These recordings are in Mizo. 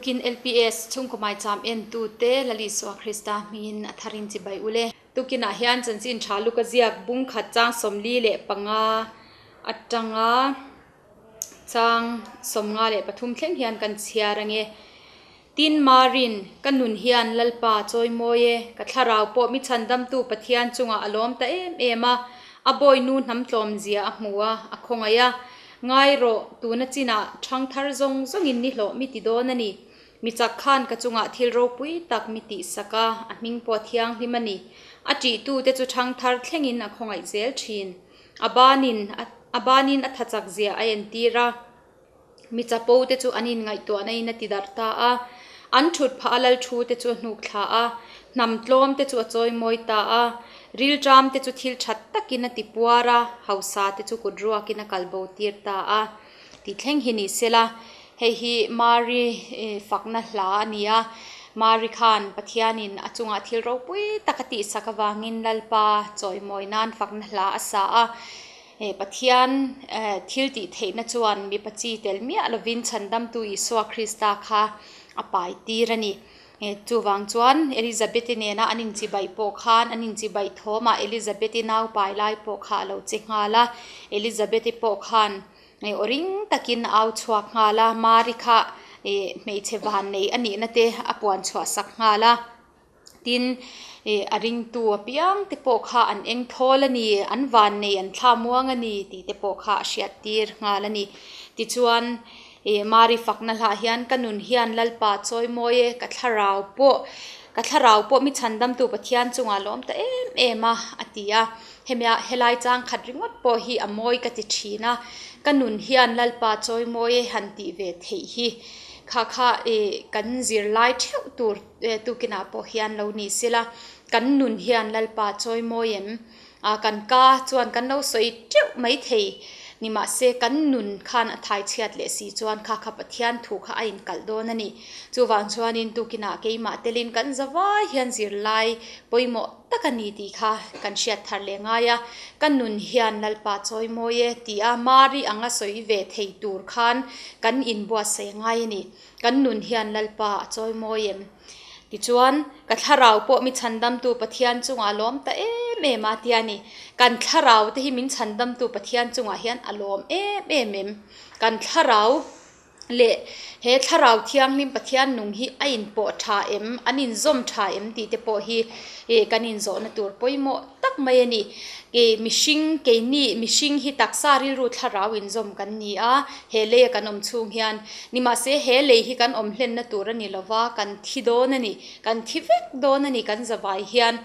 Tukin LPS chhungkaw maicham entute Lal Isua Krista hmingin a tharin chibai ule. Tukinah hian chanchin tha luka ziak bung khat chang 45 atanga chang 53 thleng hian kan chhiar ange. Tin Marin, ka nun hian Lalpa chawi mawi e, ka thlarau pawh mi chhandamtu Pathian chungah a lawm ta em em a, a bawi nu hnam tlawm zia a hmu a, a khawngaih a. Ngai rawh, tuna chinah thang thar zawng zawngin ni hlawh mi ti dawn a ni. Mi chak khan ka chungah thil ropui tak mi tihsak a, a hming pawh a thianghlim a ni. A ṭihtute chu thang thar thlengin a khawngaih zel ṭhin. A banin a banin a thachak zia a entir a. Mi chapo te chu an inngaihtuahna in a ti darh ta a, an thut phah a lal thu te chu a hnuk thla a, hnam tlawm te chu a chawi mawi ta a, rilṭam te chu thil that takin a ti puar a, hausa te chu kut ruakin a kal bo tir ta a tih thleng hi ni sela, hei hi Mari fakna hla a ni a, Mari khan Pathianin a chungah thil ropui tak a tihsak avangin Lalpa chawimawi nan fakna hla a sa a. He Pathian thil tih theihna chuan mipa chi tel miah lovin chhandamtu Isua Krista kha a pai tir a ni. Chuvang chuan Elizabeth-i nena an inchibaih pawh khan an inchibaih thawmah Elizabeth-i nau pai lai pawh kha a lo che nghal a. Elizabeth-i pawh khan aw ring takin a au chhuak nghal a, Mari kha hmeichhe vannei a nihna te a puan chhuah sak nghal a. Tin, ih a ringtu apiang te pawh kha an eng thawl a ni, an van nei an thla muang a ni tih te pawh kha a hriat tir nghal a ni. Tichuan, ih Mari fakna hlah hian ka nun hian Lalpa chawi mawi e, ka thlarau pawh, ka thlarau pawh mi chhandamtu Pathian chungah lawm ta em em a, a ti a. Hemia helai chang khat ringawt pawh hi a mawi ka ti thin a, ka nun hian Lalpa chawi mawi e han tih ve theih hi kha kha ih kan zirlai theuh tur Tukinah pawh hian lo ni sela, kan nun hian Lalpa chawi mawi em? Kan ka chuan kan lo sawi teuh mai thei ni mahse kan nun khan a thai chhiat leh si chuan kha kha Pathian thu kha a inkalh dawn a ni. Chuvang chuanin tukinah keimah telin kan zavai hian zirlai pawimawh tak a ni tih kha kan hriat thar leh ngai a, ka nun hian Lalpa chawi mawi e tia Mari anga sawi ve thei tur khan kan inbuatsaih ngai a ni. Kan nun hian Lalpa a chawi mawi em? Tichuan, ka thlarau pawh mi chhandamtu Pathian chungah a lawm ta em em a tia ni. Kan thlarau te hi min chhandamtu Pathian chungah hian a lawm em em em. Kan thlarau leh he thlarau thianghlim Pathian nung hi a inpawh tha em, an inzawm tha em tih te pawh hi kan inzawhna tur pawimawh tak mai a ni. Kei mihring, keini mihring hi taksa rilru thlarau inzawm kan ni a, he leia kan awm chhung hian. Nimahse, he lei hi kan awm hlenna tur a ni lova, kan thi dawn a ni, kan thi vek dawn a ni kan zavai hian.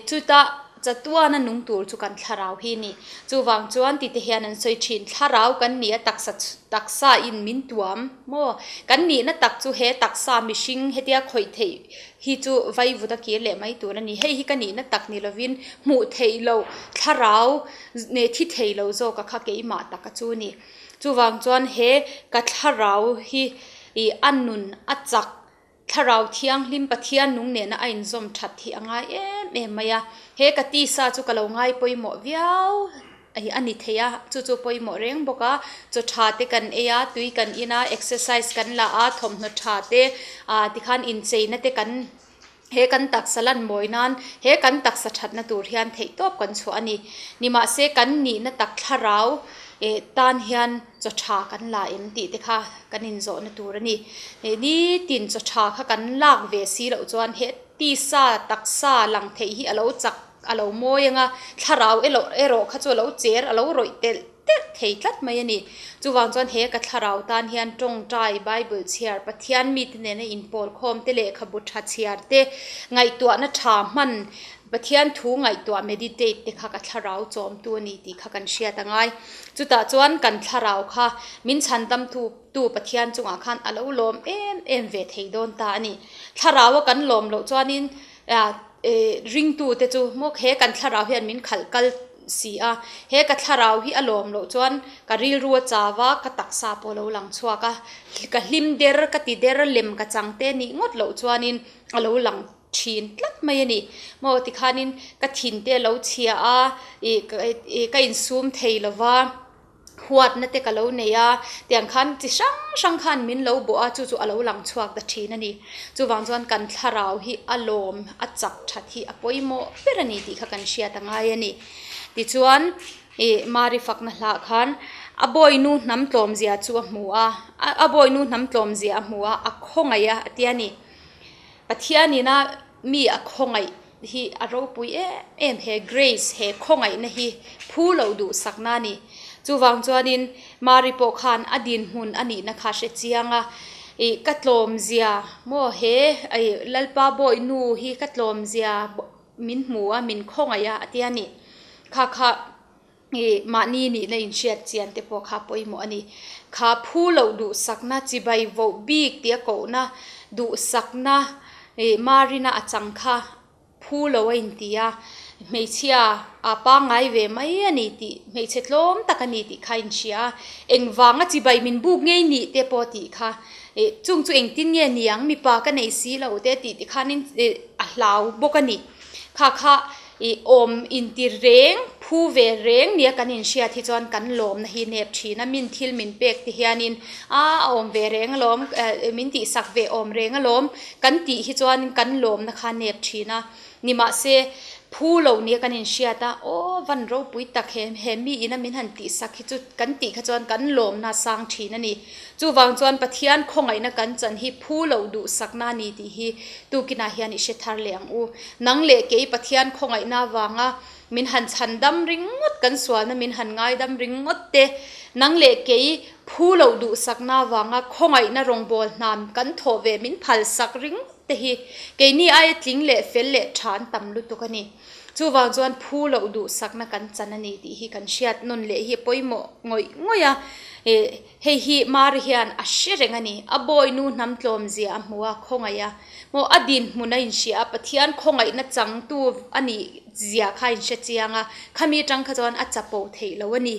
Chutah chatuana nung tur chu kan thlarau hi a ni. Chuvang chuan tite hian an sawi thin, thlarau kan ni a, taksa taksa in min tuam maw? Kan nihna tak chu he taksa mihring hetia khawih theih hi chu vaivut a kir leh mai tur a ni. Hei hi ka nihna tak ni lovin hmuh theih loh thlarau neh thi thei lo zawk a kha keimah taka chu a ni. Chuvang chuan he ka thlarau hi ih a nun a chak thlarau thianghlim Pathian nung nena a inzawm that hi a ngai em em mai a. He ka tisa chu ka lo ngai pawimawh viau. Hei a ni thei a, chu chu pawimawh reng bawk a, chaw tha te kan ei a, tui kan in a, exercise kan la a, thawmhnaw tha te ah tikhan incheina te kan he kan taksa lan mawi nan he kan taksa thatna tur hian theih tawp kan chhuah a ni. Nimahse kan nihna tak thlarau eh tan hian chaw tha kan la em tih te kha kan inzawhna tur a ni. Nitin chaw tha kha kan lak ve si loh chuan he tisa taksa lang theih hi a lo chak. A lo mawi ang a, thlarau erawh erawh kha chu a lo cher, a lo rawih telh telh thei tlat mai a ni. Chuvang chuan he ka thlarau tan hian tawngtai, Bible chhiar, Pathian mite nena inpawl khawm te, lehkhabu tha chhiar te, ngaihtuahna tha hman, Pathian thu ngaihtuah, meditate, te kha ka thlarau chawmtu a ni tih kha kan hriat a ngai. Chutah chuan kan thlarau kha min chhandamtu tu Pathian chungah khan a lo lawm em em ve thei dawn ta a ni. Thlarau a kan lawm loh chuanin Ringtute chu maw he kan thlarau hian min khalh kal si a, he ka thlarau hi a lawm loh chuan ka rilru a chau a, ka taksa pawh a lo lang chhuak a, ka hlim der ka ti der lem ka chang te nih ngawt loh chuanin a lo lang thin tlat mai a ni. Maw tikhanin ka thin te a lo chhia a, ih ka insum thei lo va. Huatna te ka lo nei a, tiang khan chi hrang hrang khan min lo bawh a, chu chu a lo lang chhuak ta thin a ni. Chuvang chuan kan thlarau hi a lawm, a chak that hi a pawimawh ber a ni tih kha kan hriat a ngai a ni. Tichuan ih Mari fakna hlah khan a bawinu hnam tlawmzia chu a hmu a, a bawinu hnam tlawmzia a hmu a, a khawngaih a a ti a ni. Pathianina mi a khawngaih. Hi a ropui em em he grace he khawngaihna hi phu loh duhsakna a ni. Chuvang chuanin Mari pawh khan a dinhmun a nihna kha hre chiang a, ih ka tlawmzia maw he ih Lalpa Bawihnu hi ka tlawmzia min hmu a min khawngaih a a ti a ni. Kha kha ih mahni nihna inhriat chian te pawh kha pawimawh a ni. Kha phu loh duhsakna chibai voh bik tia kohna duhsakna ih Marina a chang kha phu lo a inti a, hmeichhia a pangngai ve mai a ni tih hmeichhe tlawm tak a ni tih kha a inhria a, engvanga chibai min buk ngei nih te pawh tih kha ih chung chu engtin nge niang mipa ka nei si lo te tih te khanin ih a hlau bawk a ni. Kha kha i awm inti reng, phu ve reng nia kan inhriat hi chuan kan lawmna hi nep thin a, min thil min pek te hianin a awm ve reng alawm, min tihsak ve awm reng alawm kan tih hi chuan kan lawmna kha nep thin a. Nimahse, phu lo nia kan inhriat a, aw van ropui tak he he mi ina min han tihsak hi chu kan tih kha chuan kan lawmna a sang thin a ni. Chuvang chuan Pathian khawngaihna kan chan hi phu loh duhsakna a ni tih hi tukinah hian i hre thar leh ang u. Nang leh kei Pathian khawngaihna avanga min han chhan dam ringawt, kan sualna min han ngaidam ringawt te, nang leh kei phu loh duhsakna avanga khawngaihna rawngbâwl hnam kan thawh ve min phalsak ringawt te hi keini aia tling leh fel leh tha an tam lutuk a ni. Chuvang chuan phu loh duhsakna kan chan a ni tih hi kan hriat nawn leh hi a pawimawh ngawih ngawih a. Hei hi Mari hian a hre reng a ni. A bawinu hnam tlawmzia a hmu a, khawngaih a. Maw a dinhmun a inhria a, Pathian khawngaihna changtu a nih zia kha a inhre chiang a, khami atang kha chuan a chapo theih lo a ni.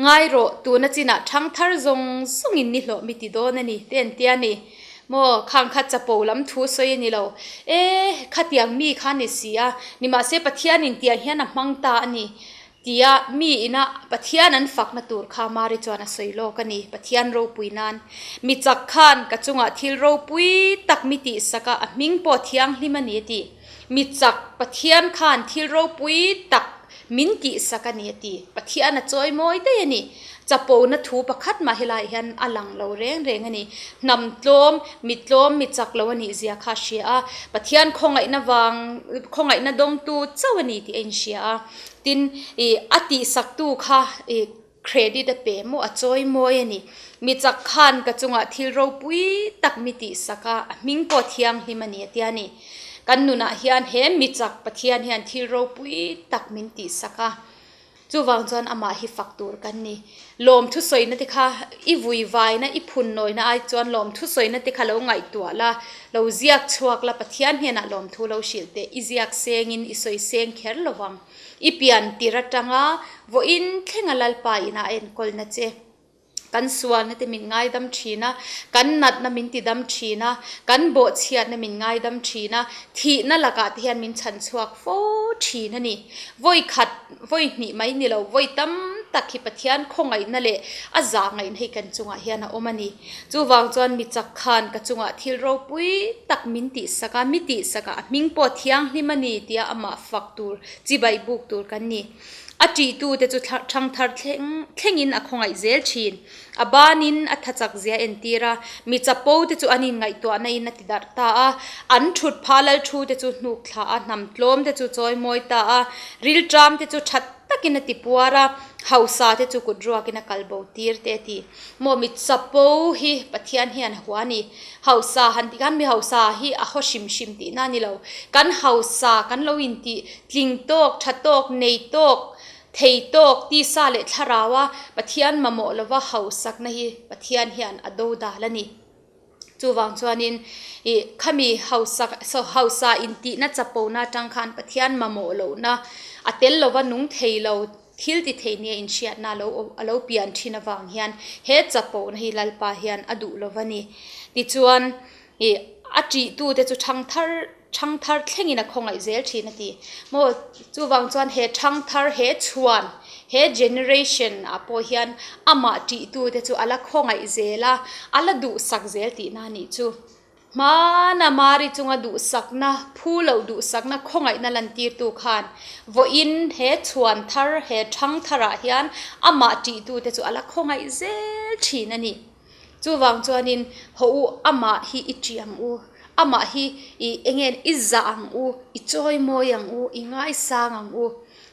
Ngai rawh, tuna chinah thang thar zawng zawngin ni hlawh mi ti dawn a ni, te an tia ni. Maw, khang kha chapo lam thu sawi a ni lo. E, khatiang mi kha ni si a, nimahse Pathianin tiang hian a hmang ta a ni, tia mi ina Pathian an fakna tur kha Mari chuan a sawi lawk a ni, Pathian ropui nan. Mi chak khan ka chungah thil ropui tak mi tihsak a, a hming pawh thianghlim a ni a ti. Mi chak Pathian khan thil ropui tak min tihsak a ni a ti. Pathian a chawi mawi daih a ni. Chapona thu pakhat mah helaiah hian a lang lo reng reng a ni. Hnam tlawm, mi tlawm, mi chak lo a nih zia kha a hria a. Pathian khawngaihna vang, khawngaihna dawngtu chauh a ni tih a inhria a. Tin, ih a tihsaktu kha ih credit a pe maw a chawi mawi a ni. Mi chak khan ka chungah thil ropui tak mi tihsak a, a hming pawh thianghlim a ni a tia ni. Kan nunah hian he mi chak Pathian hian thil ropui tak min tihsak a, chuvang chuan amah hi fak tur kan ni. Lawmthu sawina te kha i vui vaina, i phun nawina ai chuan lawmthu sawina te kha lo ngaihtuah la, lo ziak chhuak la, Pathian hnenah lawmthu lo hrilh teh, i ziak sengin i sawi seng kher lovang. I pian tir atanga vawiin thlenga Lalpa ina a enkawlna che. Kan sualna te min ngaidam thin a, kan natna min tidam thin a, kan bawhchhiatna min ngaidam thin a, thihna lakah te hian min chhan chhuak fo thin a ni. Vawi khat, vawi hnih mai ni lo, vawi tam tak hi Pathian khawngaihna leh a zah ngaihna hi kan chungah hian a awm a ni. Chuvang chuan mi chak khan ka chungah thil ropui tak min tihsak a, mi tihsak a, a hming pawh thianghlim a ni tia amah fak tur, chibai buk tur kan ni. A ṭihtute chu ṭhangthar thleng thlengin a khawngaih zel ṭhin. A banin a tha chak zia entir a, mi chapo te chu an inngaihtuahna in a ti darh ta a. An ṭhut phah lal thu te chu hnuk thla a, hnam tlawm te chu chawi mawi ta a, rilṭam te chu ṭhat takin a ti puar a, hausa te chu kut ruakin a kal bo tir te a ti. Maw mi chapo hi Pathian hian a hua a ni. Hausa han tih khan mi hausa hi a haw hrim hrim tihna a ni lo. Kan hausa kan lo intih tling tawk, tha tawk, nei tawk, thei tawk, tisa leh thlarau a Pathian mamawh lova hausakna hi Pathian hian a do dal a ni. Chuvang chuanin ih khami hausak hausa intihna chapona atang khan Pathian mamawh lohna a tel lova nung thei lo thil ti thei nia inhriatna a lo a lo pian thin avang hian he chapona hi Lalpa hian a duh lova ni. Tichuan ih a ṭihtute chu ṭhang thar. Ṭhangthar thlengin a khawngaih zel ṭhin a ti. Maw, chuvang chuan he ṭhangthar, he chhuan, he generation ah pawh hian amah ṭihtute chu a la khawngaih zel a, a la duhsak zel tihna a nih chu. Hmana Mari chunga duhsakna, phu loh duhsakna khawngaihna lantirtu khan vawiin he chhuan thar, he ṭhangtharah hian amah ṭihtute chu a la khawngaih zel ṭhin a ni. Chuvang chuanin haw u, amah hi i ṭih ang u, amah hi i eng nge i zah ang u, i chawi mawi ang u, i ngaisang ang u.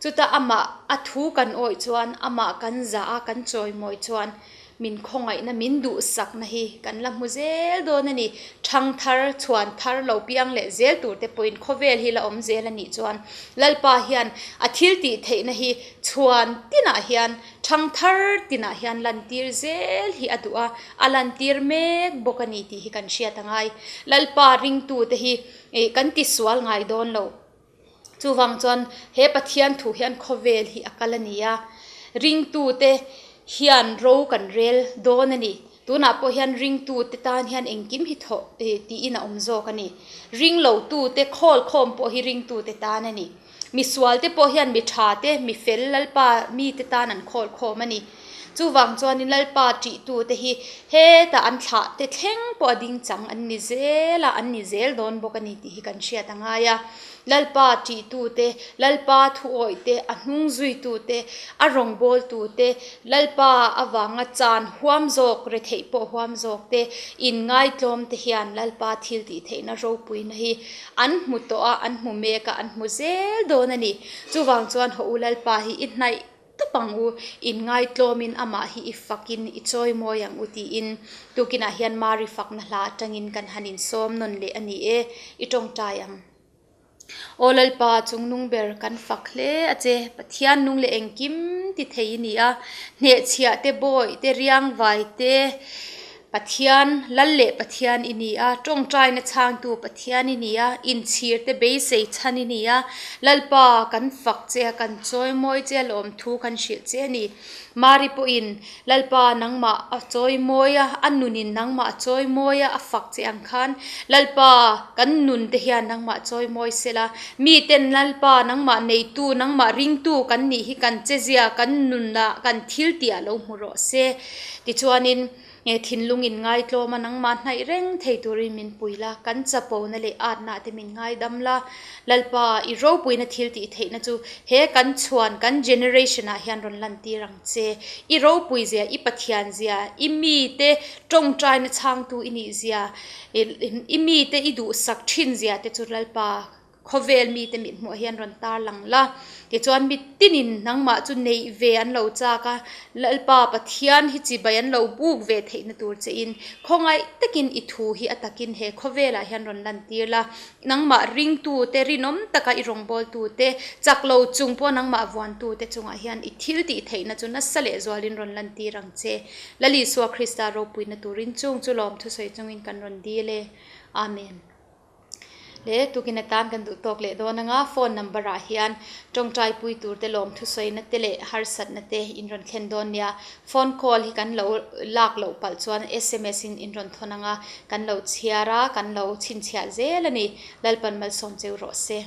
Chuta amah a thu kan awih chuan, amah kan zah a, kan chawi mawi chuan min khawngaihna, min duhsakna hi kan la hmu zel dawn a ni. Ṭhangthar, chhuan thar lo piang leh zel tur te pawhin khawvel hi la awm zel a nih chuan Lalpa hian a thil tih theihna hi chhuan tinah hian Thangthar tinah hian lantir zel hi a duh a, a lantir mek bawk a ni tih hi kan hriat a ngai. Lalpa ringtute hi kan tisual ngai dawn lo. Chuvang chuan he Pathian thu hian khawvel hi a kal a ni a, ringtute hian ro kan rel dawn a ni. Tunah pawh hian ringtute tan hian engkim hi thawh tiin a awm zawk a ni. Ringlotute khawl khawm pawh hi ringtute tan a ni. Misualte pawh hian mi tha te, mi fel Lalpa mite tan an khawl khawm a ni. Chuvang chuanin Lalpa ṭihtute hi hetah an thlah te thleng pawh a ding chang an ni zel a, an ni zel dawn bawk a ni tih hi kan hriat a ngai a. Lalpa ṭihtute, Lalpa thuawih te, a hnung zuitute, a rawngbawltute, Lalpa avanga chan huam zawk, retheih pawh huam zawk te, inngaitlawm te hian Lalpa thil tih theihna ropuina hi An hmu tawh a, an hmu mek a, an hmu zel dawn a ni. Chuvang chuan haw u Lalpa hi i hnaih tawp ang u, inngaitlawmin amah hi i fakin i chawi mawi ang u tiin tukinah hian Mari fakna hla atangin kan han insawm nawn leh a ni e, i tawngtai ang. Aw Lalpa, chungnung ber kan fak hle a che, Pathian nung leh engkim ti thei i ni a, hnehchhiah te, bawih te, riangvai te, Pathian, Lal leh Pathian i ni a, tawngtaina chhangtu Pathian i ni a, inchhirte beisei chhan i ni a, Lalpa kan fak che a, kan chawimawi che a, lawmthu kan hrilh che a ni. Mari pawhin Lalpa nangmah a chawimawi a, a nunin nangmah a chawimawi a, a fak che ang khan Lalpa kan nun te hian nangmah chawimawi sela, miten Lalpa nangmah neitu, nangmah ringtu kan nih hi kan chezia, kan nunah, kan thiltih ah lo hmu rawh se. Tichuanin, nge thinlung in ngaitlawm a nangmah hnaih reng thei turin min pui la, kan chapona leh atna te min ngaidam la. Lalpa, i ropuina thil tih theihna chu he kan chhuan, kan generation ah hian rawn lantir ang che. I ropui zia, i Pathian zia, i mite tawngtaina chhangtu i nih zia, i mite i duhsak thin zia te chu Lalpa, Khawvel mite mithmuh hian rawn tar lang la. Tichuan mi tinin nangmah chu neih ve an lo chak a, Lalpa Pathian hi chibai an lo buk ve theihna tur chein khawngaih takin i thu hi a takin he khawvelah hian rawn lantir la. Nangmah ringtute, rinawm taka i rawngbawltute, chak lo chung pawh nangmah vuantute chungah hian i thil tih theihna chu nasa leh zualin rawn lantir ang che. Lal Isua Krista ropuina turin chung chu lawm thusawi chungin kan rawn dil e. Amen. Le tukin atan kan duh tawk leh dawn anga phone number ah hian tawngtai pui tur te lawm thusawi na te leh harsat na te in rawn thlen dawn nia phone call hi kan lo lak loh palh chuan sms in in rawn thawn anga kan lo chhiar a kan lo chhinchhiah zel a ni Lalpan malsawm cheu rawh se.